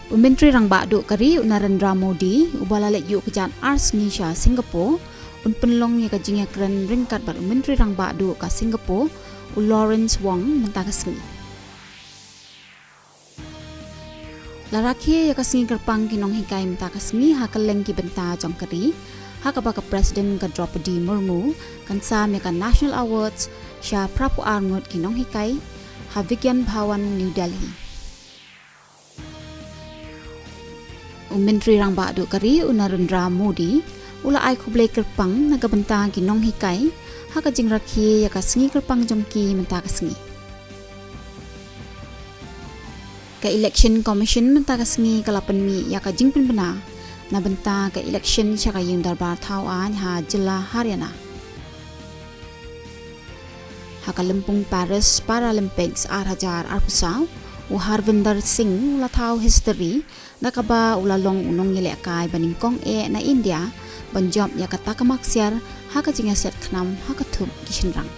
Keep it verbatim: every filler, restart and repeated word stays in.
U Myntri Rangbah Duh ka ri u Narendra Modi, uba la leit ïuh kjat ar sngi sha Singapore, un pynlong ïa ka jingïakren ryngkat bad u Myntri Rangbah Duh ka Singapore, u Lawrence Wong mynta ka sngi. La rakhe ïa ka sngi kyrpang ki nonghikai mynta ka sngi ha kylleng ki bynta jong ka ri, ha kaba ka President ka Droupadi Murmu kan sam ïa ka National Awards sha phra phew ar ngut ki nonghikai ha Vigyan Bhawan, New Delhi. U Myntri Rangbah Duh ka ri u Narendra Modi u la ai khublei kyrpang na ka bynta ki nonghikai ha ka jingrakhe ïa ka sngi kyrpang jong ki mynta ka sngi. Ka Election Commission mynta ka sngi ka la pynmih ïa ka jingpynbna na bynta ka election sha ka ïing dorbar thaw aiñ ha jylla Haryana. Ha ka lympung Paris Paralympics ar hajar arphew saw, u Harvinder Singh u la thaw history da kaba u la long u nongïalehkai ba nyngkong eh na India ban jop ïa ka takma ksiar ha ka jingïaset khnam ha ka thup ki shynrang.